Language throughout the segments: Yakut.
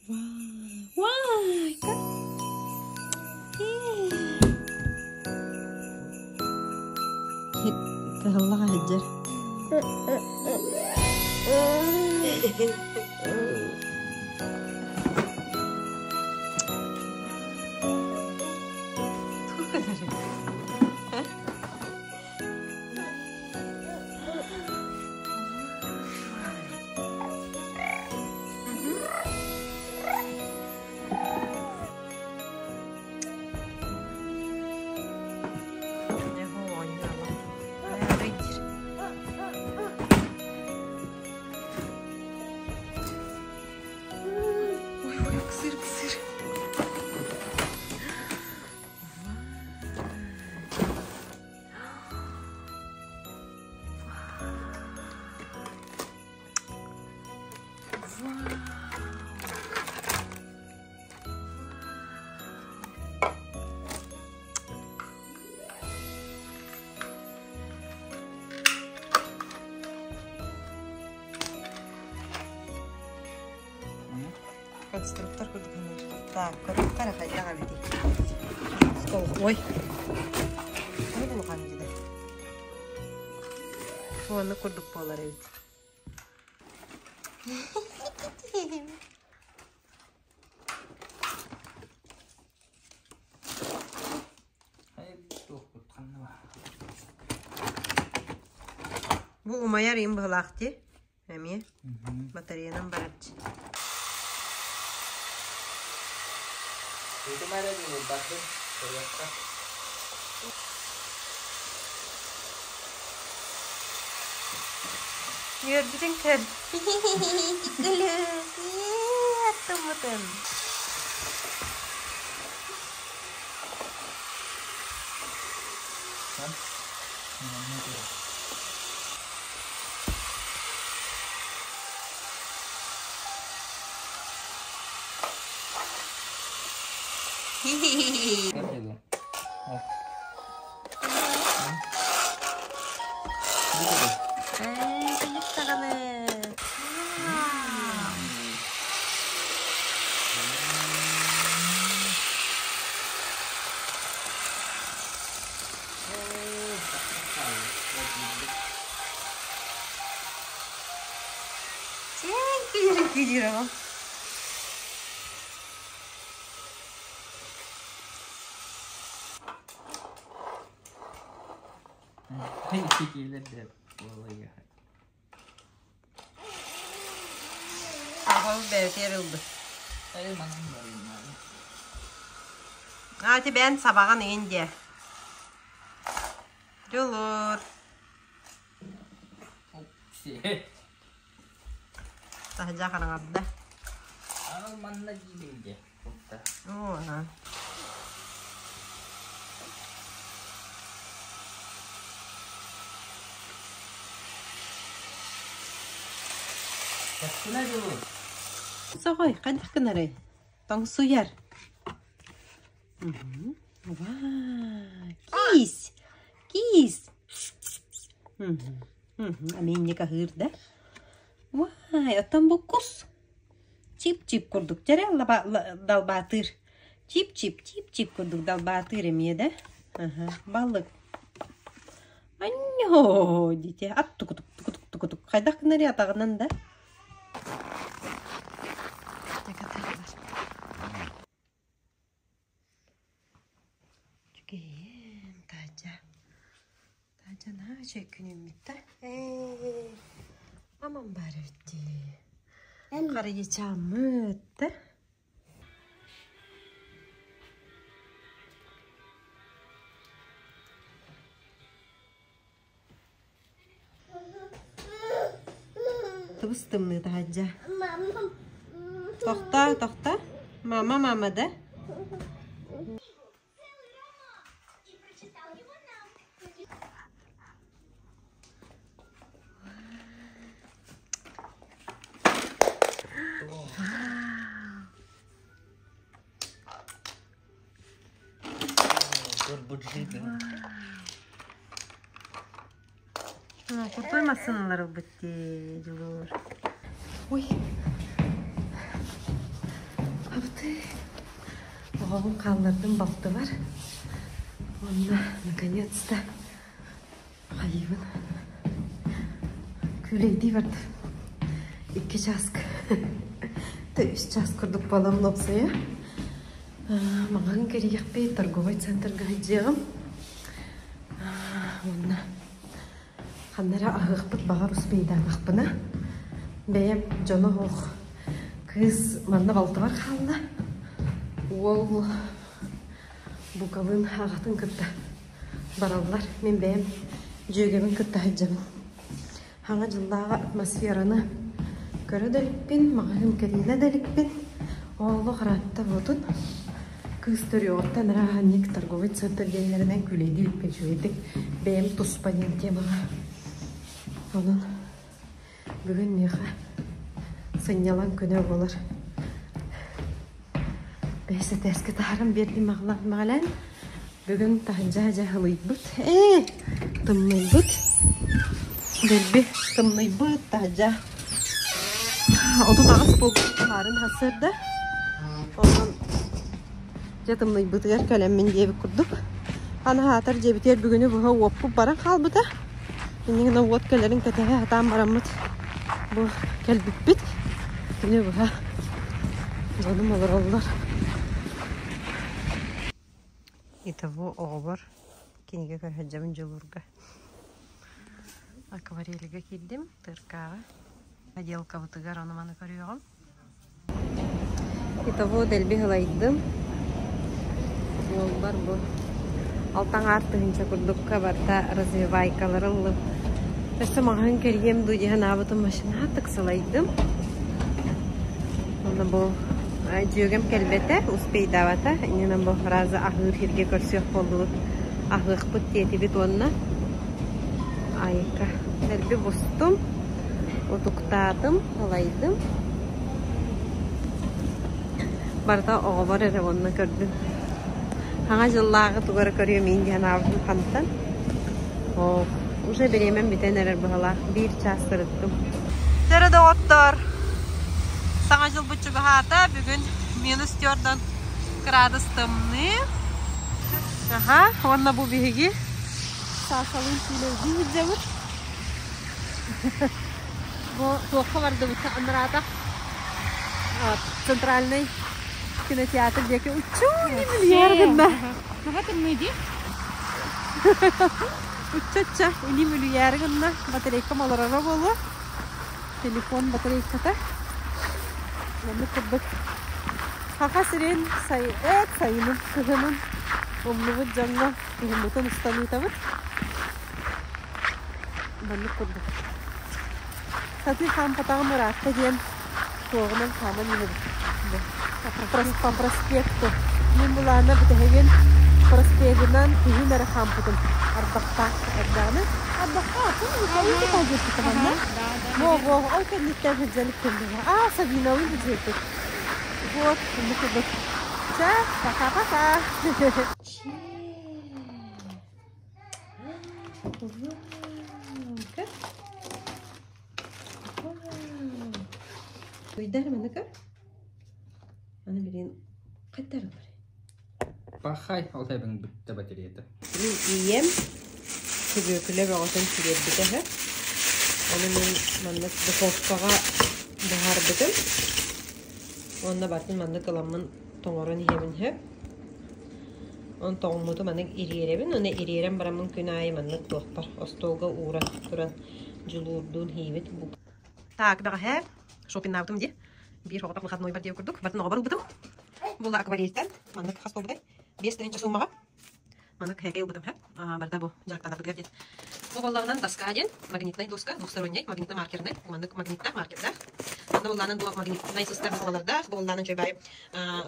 Вай! Кыһаллаҕа сылдьар. Ой, ой, кысыр, кысыр. Конструктор курдук саныыр. Так, коробка эрэ хайдах эбитий? Ой. Ой улахан дьида. Уонна курдук буолар эбит. Бу умайар им быһылаах дии. Эмиэ батареянан барарчы. Үөрбүтүн көр. Күлүс. Аттыммытын. Кидировал. Аҕал бэйэтигэр ылбыт. Аати бэйэн сабаҕын иҥин диэ. Дьулуур. Таһырдьа хараҥарда. Оо, Соҕой, хайдах гынарый? Тоҥсуйар. Киис! Киис! Эмиэ аһыыр да. Вай, оттон бу кус. Чип-чип курдук дьэрэ далбаатыыр. Чип-чип, чип-чип курдук далбаатыыр эмиэ да. Балык. Анньоо дите ат тукутук тукутук тукутук хайдах гынар атаҕынан да. Үчүгэйиэн таадьа. Таадьа наһаа үчүгэй күн үүммүт да. Ээ, аман баар эбит дии. Харыйачааммыт да. Тыбыс тымныы таһырдьа. Тохтоо, тохтоо. Мама, мама да? Куртой массыыналар ылбыт дии, Дьулуур. Ой. Оҕобун хааллардым балтыбар. Уонна наконец-то хайыыбын күүлэйдии бардым. Икки чааска үс чаас курдук буолан уопсайа. Маҕаһыын кэрийиэхпит, торговай центрга сылдьыаҕым. Уонна Ханна эрэ аһыахпыт баҕар успейдаатахпына, бэйэм дьоно суох кыыс манна балтыбар хаалла. Уол Букалыын аҕатын кытта бараллар. Мин бэйэм дьүөгэбин кытта сылдьабын. Хаҥа дьыллааҕы атмосфераны көрө да иликпин, маҕаһыын кэрийэ да иликпин. Олох ыраатта буотун. Кыыс төрүөҕүттэн арааһа торговый центр диэннэринэн күүлэйдии иликпин үчүгэйдик бэйэм туспа диэн темаҕа. Онон бүгүн миэхэ сынньалаҥ күнэ буолар. Бэһис этээскэ таһааран биэрдим маҕалаан. Бүгүн таһырдьа дьэ ылыйбыт. Ээ, тымныйбыт. Дэлби тымныйбыт таһырдьа. 38 буолбут таһаарын сарсыарда. Онон дьэ тымныйбытыгар кэлэммин диэбит курдук. Аны аатар дьиэбитигэр бүгүнү быһа уоппут баран хаалбыта. Иннигинэ уот кэлэрин кэтэһэ сатаан бараммыт бу кэлбиппит. Күнү быһа дьонум олороллор. Итого оҕобор кинигэ көрө сылдьабын Дьулуурга. Акварельга киирдим, тыркааҕа. Отделкабытыгар ону-маны көрүөҕүм. Итого дэлби ылайдым. Уолбар бу алтан аат тыһыынча курдукка барыта развивайкалары ыллым. Өссө маҕаһыын кэрийиэм дуу дии санаабытым машинаҕа тыксалайдым. Уонна бу дьүөгэм кэлбэтэ, успейдаабата. Иннинэн бу фраза аһыыр сиргэ көрсүөх буоллубут. Аһыахпыт диэтибит уонна айка. Дэлби бустум, утуктаатым, ылайдым. Барыта оҕобор эрэ уонна көрдүм. Хаҥа дьыллааҕы тугу эрэ көрүөм иин диэн аабытым хантан. Оо, уже бириэмэм бүтэн эрэр быһалаах. Биир чаас сырыттым. Дөрө доҕоттор, саҥа дьылбыт чугаһаата. Бүгүн минус төрдөн кыраадыс тымныы. Аха, уонна бу биһиги Сашалыын күүлэйдии сылдьабыт. Бу туохха бардыбыт анараатах центральный кинотеатр диэки уччуу миллиард гынна. Наһаа тымныы дии. Учча-учча илиим үлүйээри гынна. Батарейкам олороро буолуо. Телефон батарейката. Маннык курдук Саха сирин эт сайынын, кыһынын умнубут дьоҥҥо кыһыммытын устан ыытабыт. Маннык курдук. Сатыы хаампатаҕым ыраатта диэн суоҕунан хааман иһэбит. По проспекту. Мин былаана бүтэһигин проспегынан күһүн эрэ хаампытым. Ардахтаах эрдэҕинэ. Ардахтаах, манна. Во-во, ол кэнниттэн сылдьан кэллиҥ. Аа, Сабиналыын сылдьыбыппыт. Вот, оннук курдук. Чэ, пока-пока. Уйдар маны көр. Аны билин қайтар ылар. Пахай, ол тэбиҥ бүттэ батареята. Мин ийэм сүбүөкүлэ бөҕөтүн сүгэрбитэ үһү. Ону мин маннык духовкаҕа буһарбытым. Уонна батын маннык ыламмын тоҥорон иһэбин үһү. Оны тоҥмуту маннык ириэрэбин. Оны ириэрэн бараммын күн аайы маннык туохпар остуолга уура туран дьулуурдуун иһиибит. Так, бэҕэһээ шопиннаабытым дии. Биир оҕотох выходнойбар диэн курдук. Батын оҕобор ылбытым. Була акварельтан маннык хас буолбутай? 5 тыһыынча суумаҕа. Маннык хэкэй ылбытым һэ. Барда бу дьарыктанарбытыгар диэн. Бу буоллаҕынан доска диэн магнитнай доска, двухсторонняй, магнитно-маркернай, маннык магниттаах, маркердаах. Манна буоллаанан бу магнитнай сыстар буолалардаах, бу буоллаанан чөй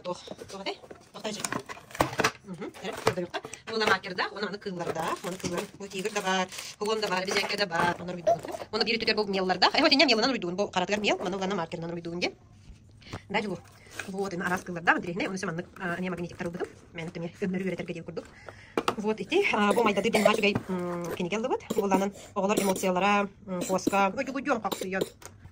туох туох этэй? Тохтоочу. Була маркердаах, уонна маннык кыыллардаах, маннык кыыллар бу тигр да баар, кулон да баар, обезьянка да баар, онно уруйдугун. Уонна биир өттүгэр бу меллардаах. Э, вот мелынан уруйдугун, бу харатыгар мел, манна улаана маркерынан уруйдугун диэн. Да, дьулур. Вот, араас кыыллардаах, интэриэһинэй. Онно маннык эмиэ магнитиктар ылбытым. Мээнэ эмиэ өҥнөрү үөрэтэргэ диэн курдук. Вот ити бу майдады диэн үчүгэй кинигэ ыллыбыт. Буоллаанан оҕолор эмоциялара, куоска, ой, дьулуйдуом хахсыйан.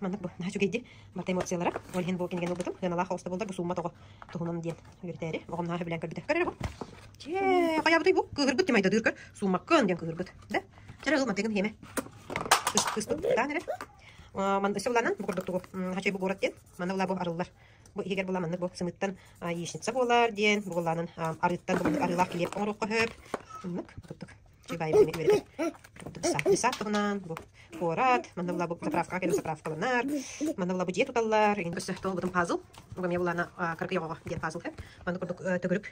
Маннык бу наһаа үчүгэй дии. Барыта эмоциялара. Ол иһин бу кинигэни ылбытым. Сыаналаах оҕус да буоллар бу суумма тоҕо туһунан диэн үөрэтээри. Оҕом наһаа сөбүлээн көрбүтэ. Көр эрэ бу. Чээ, хайаабытай бу? Кыыһырбыт тимайдадыыр көр. Сууммаккын диэн кыыһырбыт. Да? Чэ, ыл мантыгын хиэмэ. Кыыспыт ытаан эрэр. Өссө булаанан бу курдук тугу хачай бу город диэн. Манна була бу арыллар. Бу иһигэр була маннык бу сымыттан яичница буолар диэн. Бу булаанан арыыттан бу арыылаах килиэп оҥоруохха сөп. Оннук курдук. Чебаеваны үөрэтэр. Десант туһунан бу куорат, манна була бу заправкаҕа кэлэн заправкаланар, манна була бу дьиэ туталлар. Өссө туолбутум пазл. Уга булана кыракый оҕоҕо диэн пазл хэп. Манна курдук төгүрүк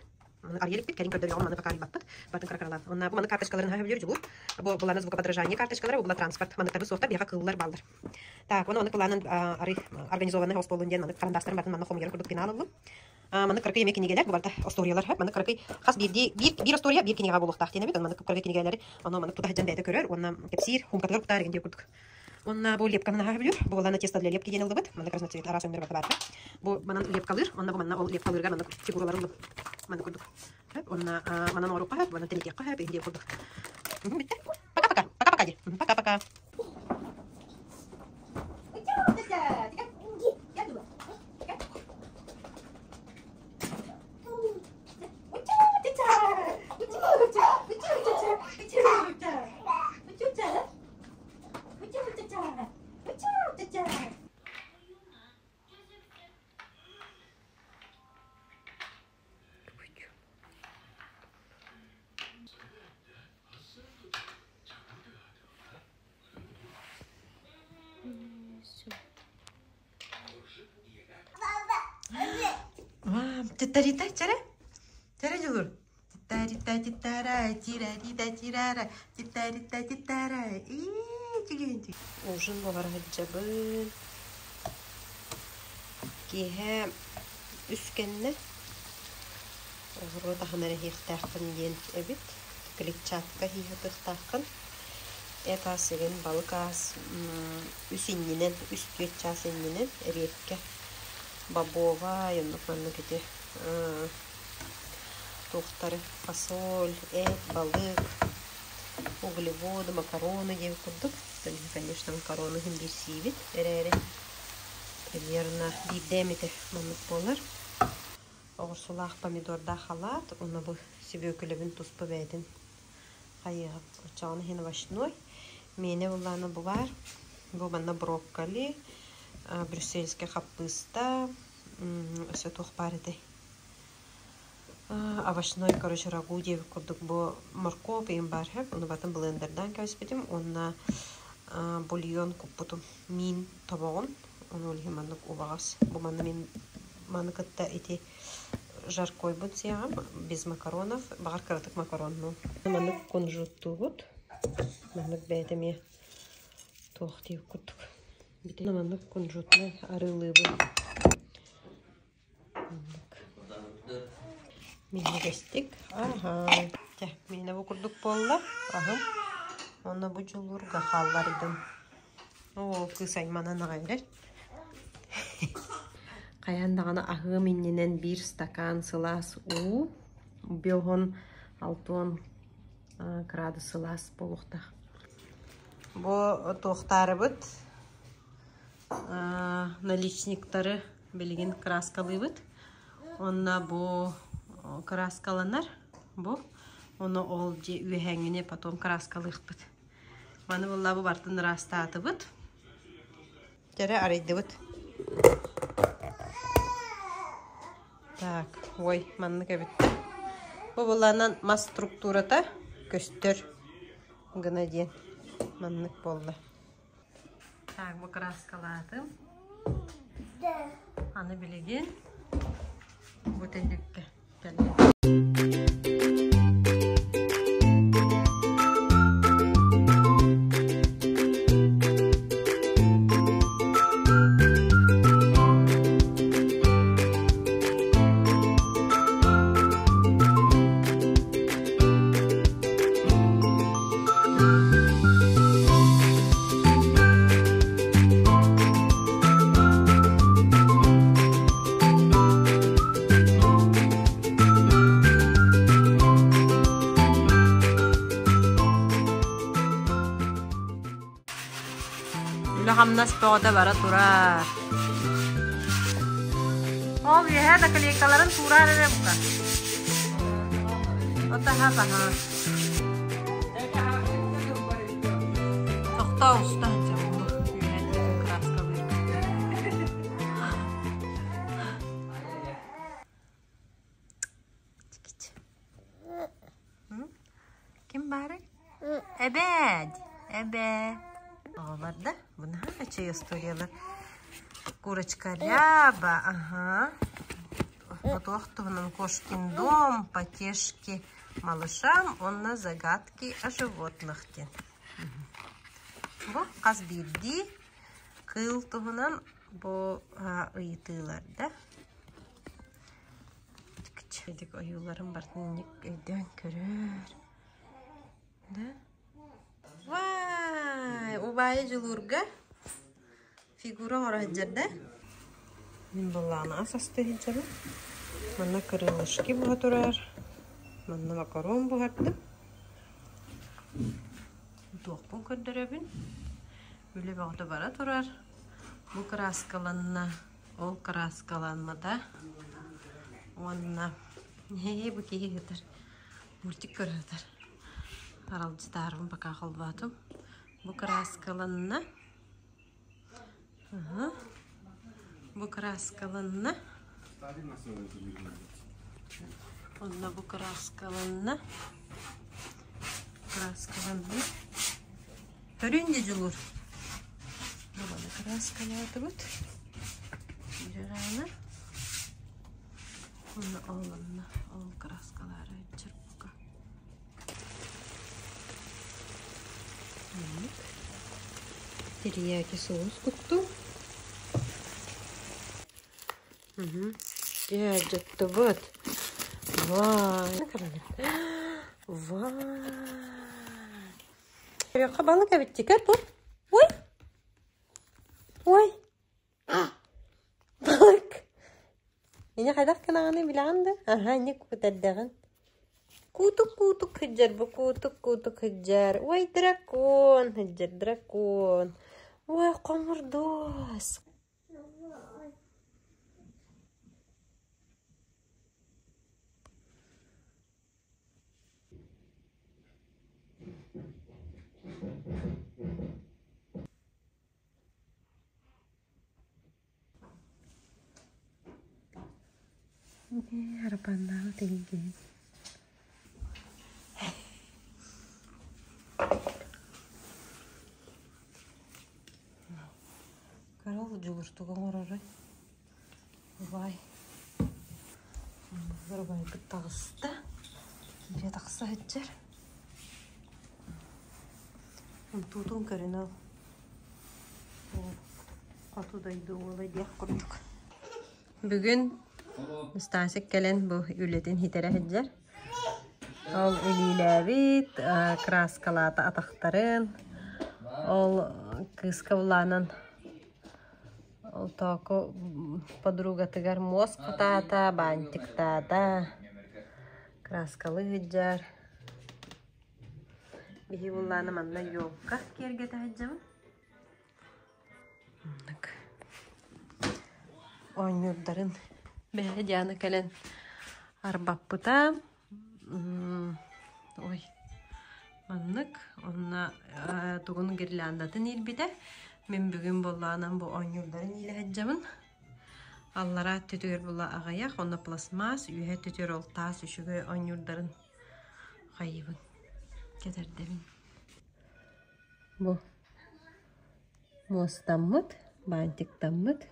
арыйа иликпит, кэлин көрдөрүөҕүм, маны пока арыйбаппыт. Батын кыра-кыралаан. Онна бу маны карточкаларын хаһа бүлүр дьулуур. Бу булана звукоподражание карточкалара, бу була транспорт. Манныктары суохтар, биһиэхэ кыыллар бааллар. Так, оны маннык планын арый организованный хаос буоллун диэн маннык харандастарын батын манна хомуйар курдук пенал ыллым. Маннык кыракый эмиэ кинигэлэр, бу барыта остуоруйалар. Маннык кыракый хас биирдии биир, биир остуоруйа биир кинигэҕэ буолуохтаах диэн эбит. Маннык кыракый кинигэлэри ону маннык тута сылдьан бэйэтэ көрөр уонна кэпсиир, хуумкатыгар кутаар игин диир курдук. Уонна бу лепканы наһаа сөбүлүүр. Бу буоллаана тесто для лепки диэн ыллыбыт. Маннык разноцвет араас өҥнөр барыта баар. Бу манан лепкалыыр, онно бу манна ол лепкалыырга маннык фигуралар ыллым. Маннык курдук. Уонна манан оҥоруохха сөп, манан тэнитиэххэ сөп, игин диир курдук. Бүттэ. Пока-пока. Пока-пока ди. Пока-пока. Титарита, чара? Чара Дьулур? Титарита, титара, тирарита, тирара, титарита, титара, Ужин буолар сылдьабын. Киэһэ үс кэннэ оҕуруот аһын эрэ иһиэхтээххин диэн эбит. Клетчатка иһиэхтээххин. Эт ас игин балык ас үс иннинэн, үс-түөрт чаас иннинэн эриэккэ бобовай, оннук маннык ити туохтары фасоль, эт, балык, углеводы, макароны диэн курдук. Конечно, макароны иһин биир сиибит эрээри примерно биирдэ эмитэ маннык буолар. Оҕурсулаах помидордаах халаат уонна бу сүбүөкүлэбин туспа бэйэтин хайыаҕа оччоҕуна иһин овощной. Миэнэ буллаана бу баар. Бу манна брокколи, брюссельскэй хаппыыста, өссө туох баар этэй? Овощной, короче, рагу диэбит курдук бу моркуоп иһин баар үһү. Ону батын блендердаан кэбиспитим уонна бульон куппутум. Миин тобоҕун, ону ол иһин маннык убаҕас. Бу манна мин маны кытта ити жаркойбун сиэҕим, без макаронов, баҕар кыратык макароннуум. Маннык кунжуттуубут. Маннык бэйэтэ эмиэ туох диир курдук. Маннык кунжутнай арыылыыбын. Минньигэстик. Аһа. Чэ, миэнэ бу курдук буолла. Аһым. Онно бу дьулуурга хааллардым. Оо, кыыс айманан аҕай эрэр. Хайаан даҕаны аһыам иннинэн биир стакан сылаас уу, биоһон алтуон градус сылаас буолуохтаах. Бу туохтаарыбыт наличниктары билигин кырааскалыыбыт. Онно бу кырааскаланар бу. Ону ол дьиэ үөһээҥҥини потом кырааскалыахпыт. Маны буолла бу барытын ыраастаатыбыт. Дьэрэ арыйдыбыт. Так, ой, маннык эбит. Бу буланан мас структурата көстөр гына диэн маннык буолла. Так, бу кырааскалаатым. Аны билигин бу түннүккэ кэллим. Үлэ-хамнас бөҕөтө бара турар. Ол үөһээ наклейкаларын туураар эрэ бука. Отаха баһа. Тохтоо уста Ким баарый? Эбээ! Эбээ! Оҕолор да, бу наһаа үчүгэй историялар. Курочка ряба, ага. Туох туһунан Кошкин дом, потешки малышам, уонна загадки о животных диэн. Бу хас биирдии кыыл туһунан бу ыйытыылар да. Итик ойууларын барытын инник өйдөөн көрөр. Да? Вай, убайы дьулуурга фигура оҥоро сылдьар да? Мин былаана ас астыы сылдьабын. Манна крылышки буһа турар. Манна макарон буһардым. Туохпун көрдөрөбүн. Үлэ бөҕөтө бара турар. Бу кырааскаланна. Ол кырааскаламмыта уонна эһээ бу киһи ыытар мультик көрө сытар аралдьытаарбын пока холбоотум бу кырааскаланна бу кырааскаланна онно бу кырааскаланна кырааскаланна Көрүн дии Дьулуур. Бабаны кырааскалаатыбыт. Биир аана. Онно ол онно ол кырааскалаары чырпыка. Терияки соус куттум. Дьэ, дьоттубут. Вай. Вай. Көрүөххэ балык эбит көр бу. Ой! Ой! Балык! Ини хайдах гынаҕыный билэҕин да? Аһа, ини кутэрдэҕин. Куутук-куутук сылдьар бу куутук-куутук сылдьар. Ой, дракон сылдьар, дракон. Ой, хомурдуос. Арапаннаҕы тигин Көрө дьулуртуга оҥоророй Убаай Убайбыт таҕыста киирэ тахса сылдьар Унтуутун көрүнэ ол хоту дойду уола диэх курдук Бүгүн Стасик кэлэн бу үлэтин хитэрэ сылдьар. Ол илиилээбит, краскалаата атахтарын, ол кыыска улаанан Ол Тооку подругатыгар муос хатаата, баантиктаата, краскалыы сылдьар. Биһи буллаана манна елка киэргэтэ сылдьабын. Оннук. Оонньуурдарын бэйэ Диана кэлэн арбаппыта. Ой, маннык онно тугун гирляндатын иирбитэ. Мин бүгүн буоллаҕынан бу оонньуурдарын иилэ сылдьабын. Аллараа өттүтүгэр була аҕыйах, онно пластмасс, үөһэ өттүтүгэр ол таас үчүгэй оонньуурдарын хайыыбын, кэтэрдэбин. Бу муостаммыт, баантиктаммыт.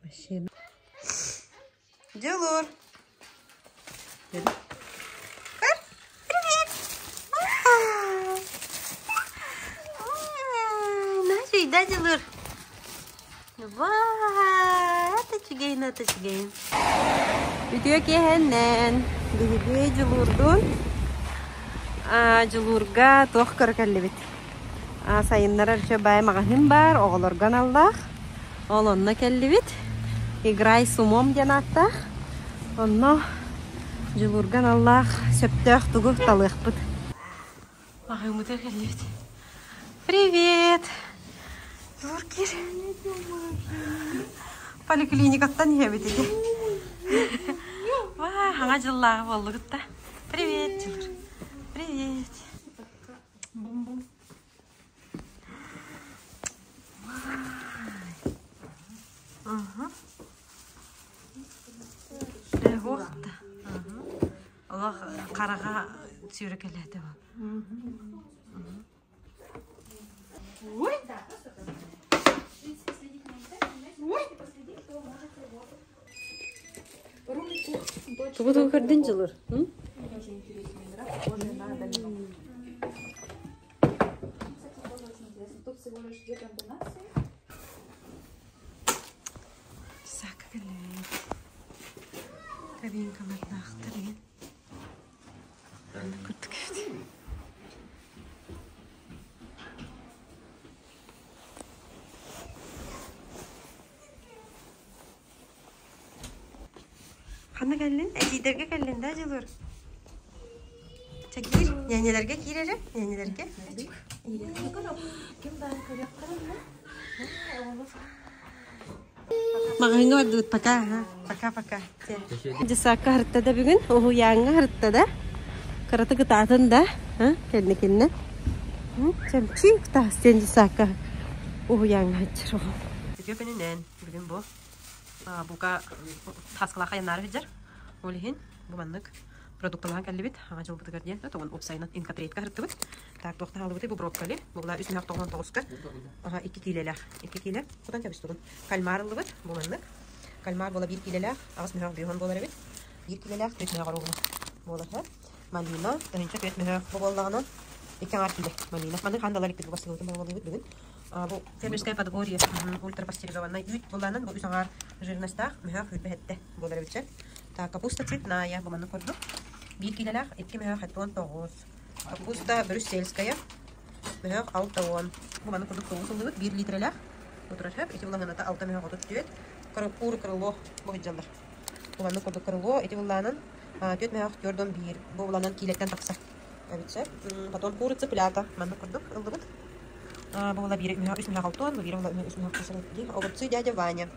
Вообще Дьулуур. Привет! Наша, Дьулуур. Вау, это үчүгэйин, это үчүгэйин. Үтүө киэһэннэн биһиги Дьулуурдуун Дьулуурга туох көрө кэллибит? Сайыннарар үчүгэй баай маҕаһыын баар, оҕолорго аналлаах. Ол онно кэллибит. Играй с умом диэн ааттаах. Онно Дьулуурга аналлаах сөптөөх тугу талыахпыт. Маҕаһыыммытыгар кэллибит. Привет! Тур кир. Поликлиникаттан иһэбит ити. Ваа, хаҥа дьыллааҕы буоллугут да. Привет, Дьулур. Привет. Бум-бум. Ага. Уохта. Олох хараҕа сүүрэкэлээтэ ол. Тугу тугу көрдүн Дьулур? Сака кэллибит. Кабинкалардаахтар игин. Манна курдук эбит. Ханна кэллин? Эдьиийдэргэ кэллин да, Дьулур? Чэ киир, ньээньэлэргэ киир эрэ, ньээньэлэргэ. Ким баар көрүөххэ Маҕаһыыҥҥа бардыбыт пока, пока-пока. Дьысаакка аһырта да бүгүн, уһуйааҥҥа аһырта да, кыратык ытаатын да, кэнникиннэ. Чэмчи ытаас диэн дьысаакка уһуйааҥҥа сылдьар оҕо. Үтүө күнүнэн бүгүн бу бука хаскалаах айаннаары сылдьар. Ол иһин бу маннык продукталаан кэллибит. Аҕа дьылбытыгар диэн тоҕун уопсайынан инкотрейтка аһырттыбыт. Так, туохта хаалыбытый бу брокколи. Була үс мөһөх тоҕон тоҕуска. Аха, 2 киилэлээх. 2 киилэ. Кутан кэбис тугун. Кальмар ыллыбыт. Бу маннык. Кальмар буола 1 киилэлээх. Аҕыс мөһөх бүйүһүн буолар эбит. 1 киилэлээх 4 мөһөх оруобуна буолар. Малина, тыһыынча 4 мөһөх бу буоллаҕына 2 аҥаар киилэ малина. Маны хаан далар иккит бугастыгыбытын буолалыыбыт бүгүн. Бу фермерское подворье ультрапастеризованный үүт булаанан бу үс аҥаар жирностаах мөһөх үүрбэһэттэ буолар эбитчэ. Так, капуста цветная бу маннык курдук. 1 киилэлээх 2 мөһөх 79. Капуста брюссельская мөһөх 60. Бу маннык курдук соус ыллыбыт 1 литрэлээх. Бу турар хөп. Ити булаһыната 6 мөһөх 34. Куры крыло бу сылдьаллар. Бу маннык курдук крыло ити буллаанан 4 мөһөх 4 1. Бу буланан киилэттэн тахсар. Эбитчэ. Потом курица цыплята маннык курдук ыллыбыт. Бу була биир үс мөһөх алтуон, бу биир була үс мөһөх Огурцы дядя Ваня.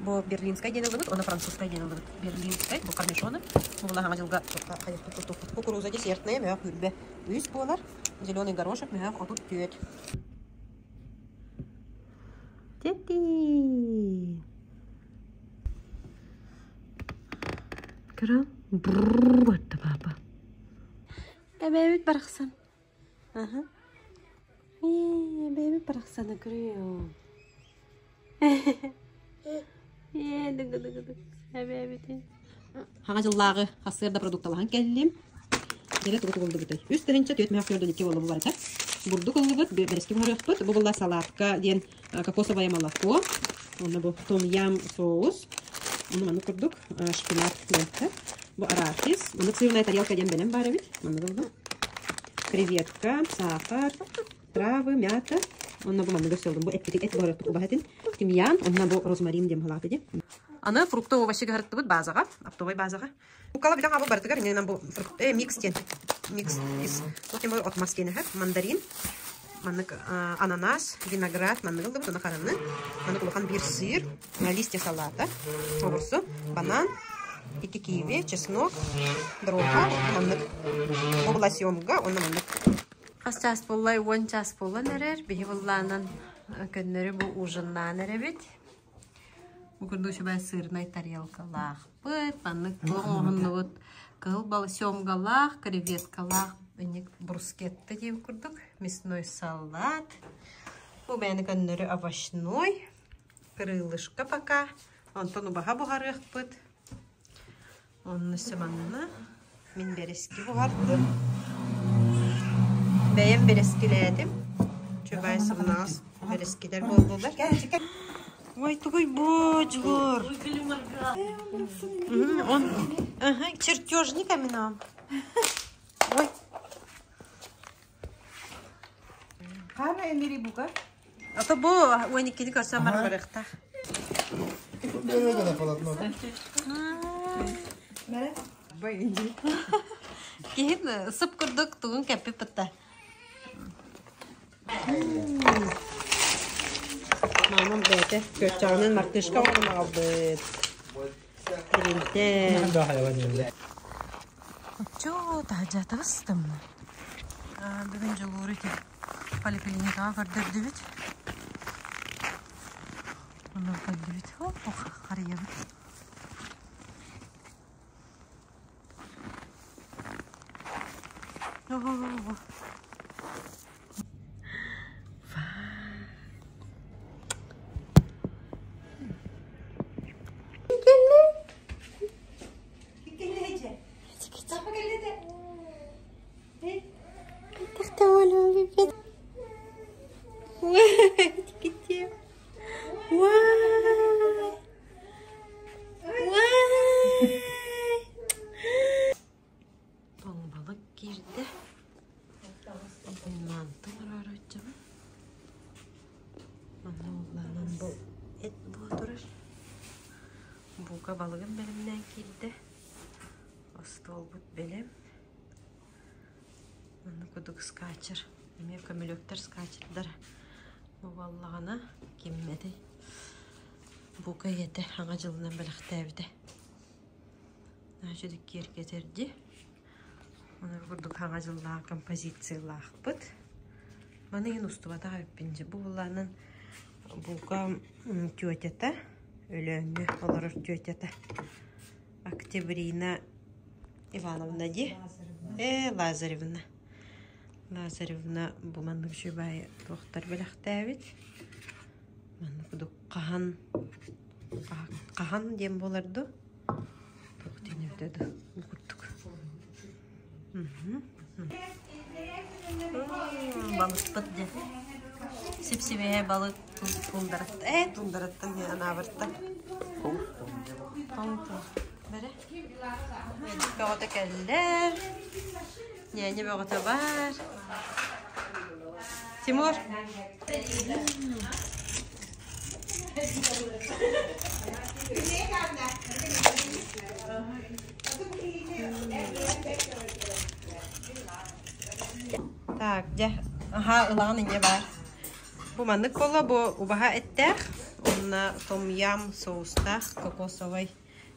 Бу берлинскай диэн ыллыбыт, уонна французскай диэн ыллыбыт. Берлинскай, бу корнишоны. Бу була хаҥа дьылга кукуруза десертная мөһөх үрбэ үс буолар. Зеленый горошек мөһөх 34. Тети. Кыра брррр папа. Эбээбит барахсан. Аха. Эбээбит барахсаны көрүөм. Ээ, дыгы-дыгы-дык. Эбээбитин. Хаҥа дьыллааҕы хасыар да продукталаһан кэллим. Дьэрэ тугу тугулдубутай. Үс тыһыынча түөрт мөһөх түөрдөн икки буолла бу барыта. Бурдук ыллыбыт, бэрэски буһарыахпыт. Бу буолла салатка диэн кокосовое молоко. Онно бу том-ям соус. Ону маннык курдук шпинат диэн. Бу арахис. Маннык сырная тарелка диэн бэлэм баар эбит. Маннык ыллым. Креветка, сахар, травы, мята. Онно бу манныгы сөлдüm. Бу эппитик эт буһарыппыт убаһатын. Тимьян, онно бу розмарин диэн халааты ди. Аны фрукты овощи гыһарыттыбыт базаҕа, оптовой базаҕа. Уккала бүтэн хаалбыт барытыгар иннинэн бу микс диэн. Микс из вот от мас диэн мандарин, маннык ананас, виноград, маннык ыллыбыт, уна хараны, маннык улахан биир сыр, листья салата, огурсу, банан, икки киви, чеснок, дроха, маннык обла съемга, онно маннык. Хас чаас буоллай, уон чаас буолан эрэр, биһи быллаанан көннөрү бу ужиннаан эрэбит. Бу курдук үчүгэй сырнай тарелкалаахпыт, маннык туох оҥоһуннубут кыһыл бал семгалаах, креветкалаах инник брускетта диэн курдук, мясной салат. Бу бэйэни көннөрү овощной, крылышко пока, онтон убаһа буһарыахпыт. Онно манна мин бэрэски буһардым. Бэйэм бэрэскилээтим. Чубай сымнаҕас бэрэскилэр буоллулар. Ой, тугуй бу, Дьулур. Он, ага, чертежник амина. Ой. Хана эмири бука? Ата бу 12-ни көрсөм бар барыахтаах. Киһин сып курдук тугун кэппит бытта. Мамам бэйэтэ күөрчэҕинэн мартышка оҥорон аҕалбыт. Тиринтэн. Оччоо таһырдьа таҕыстым. Бүгүн Дьулууру ити поликлиникаҕа көрдөрдүбүт. Онно көрдүбүт. Ох, харыйабыт. Оо. Тоҥ балык киирдэ. Мантан араараччыбын. Манна уллаанан бу эт буола турар. Бука балыгын бэлэмнээн киирдэ. Остуолбут бэлэм. Манна кудук скачер. Эмиэ көмүлүөктэр скачердара. Бу буоллаҕына ким этэй? Бука ийэтэ Саҥа дьылынан бэлэхтээбитэ. Наһаа киэргэтэрди. Ону курдук Саҥа дьыллаах композициялаахпыт. Маны иһин устубатах эбиппин дьэ. Бу булаанан Бука тетята, Өлөөҥҥө олорор тетята Октябрина Ивановна дии. Ээ, Лазаревна. Лазаревна бу маннык үчүгэй туохтар бэлэхтээбит. Маннык курдук хаһан хаһан диэн буолар дуу? Туох диэн эбитэ дуу? Бу курдук. Балыкпыт дьэ. Сип-сибиэһэй балык туундарат ээ туундараттан диэн анаабырта. Тоҥ Бэрэ. Бөҕөтө кэллэ. Ньээни бөҕөтө баар. Тимур. Так, дьэ, аха ылаҕын инньэ баар. Бу маннык буолла, бу убаһа эттээх, уонна том-ям соустаах, кокосовай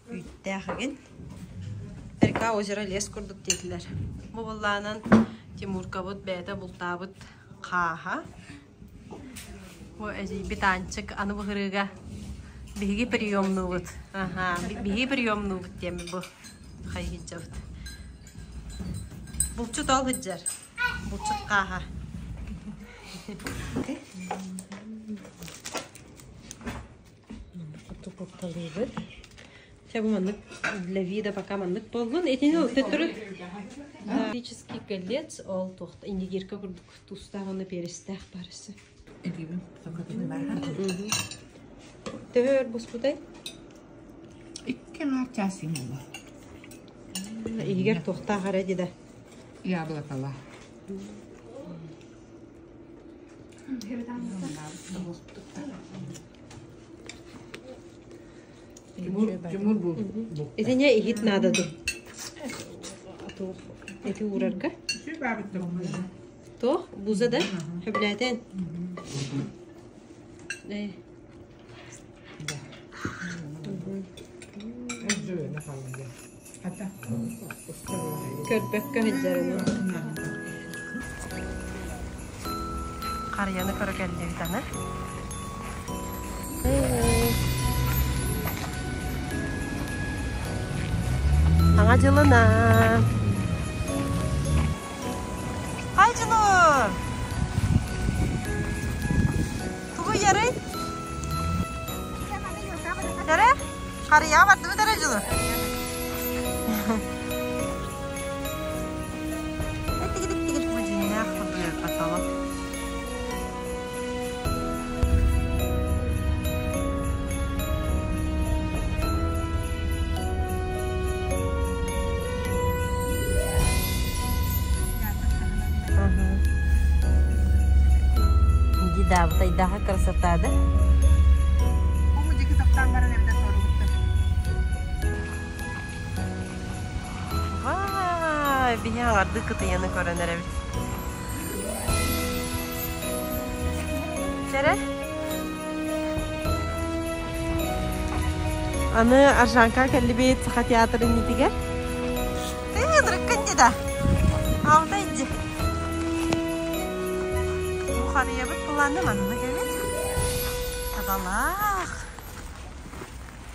үүттээх игин. Река озеро лес курдук диэтилэр. Бу буоллаанан Тимуркабыт бэйэтэ бултаабыт хааһа. Бу эдьиийбит Аанчык аны быһырыыга биһиги приемнуубут. Аха, биһиги приемнуубут диэн бу хайыһыдьабыт. Булчут ол сылдьар. Булчут хааһа. Кутталыыбыт. Чэ, бу маннык для вида пока маннык буоллун. Итини төттөрү Физический колец ол туохта индигирка курдук тустаах уонна перестээх барысы. Төһө өр буспутай? Икки аҥаар чаас буолла. Иһигэр туохтаах эрэ дии да. Яблокала. Тимур бу. Итине иһит надо ду. Туох эти уурарга. Туох буза да хөблээтэн. Э. Көрбөккө сылдьарына. Харыйаны көрө кэллибит аны. Саҥа дьылынан! Хай дьылы! Тугу ярый? Эрэ? Харыйаҕа бардыбыт эрэ дьылы. Тигидик-тигид бу дьиҥнээх каталог. Иди да, вот айдаха красота, да? Вай, биһи аҥарды кытыйаны көрөн эрэбит. Чэрэ? Аны Аржанка кэллибит Саха театрын иннитигэр. Ты дрыккын да. Алда иди. Бухарыябыт планы манна кэлит. Табалаах.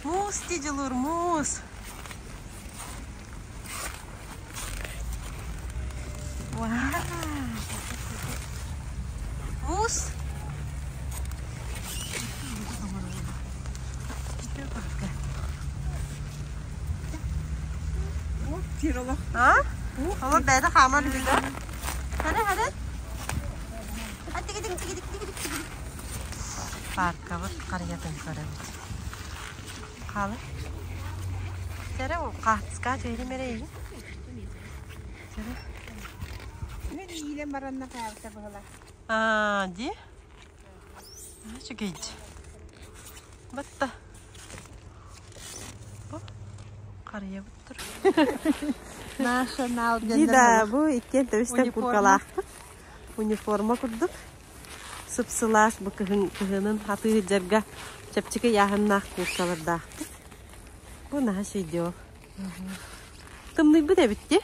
Муус дьулуур муус. Муус. А? Олор бэйэтэ хаамар үһү Хара хара. Паркабыт харыйатын көрөбүт. Хаалы. Сэрэ ол хаатыска түһэрим эрэ иһин. Сэрэ. Мен иилэн баранна хаалта быһыла. Аа, ди. Үчүгэй. Батта. Бу харыйабыт тур. National Ди да, бу иккиэн төбүстэн куркалаахпыт. Униформа курдук. Сып-сылаас бу кыһын кыһынын хатыы дьарга чэпчэки ыйааһыннаах курткалардаахпыт. Бу наһаа видео. Тымныйбыт эбит дии.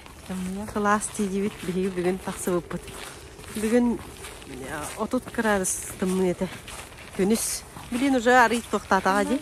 Сылаас тиийдибит биһиги бүгүн тахсыбыппыт. Бүгүн 30 градус тымныы этэ. Күнүс. Билин уже арый туохтаатаҕа дии.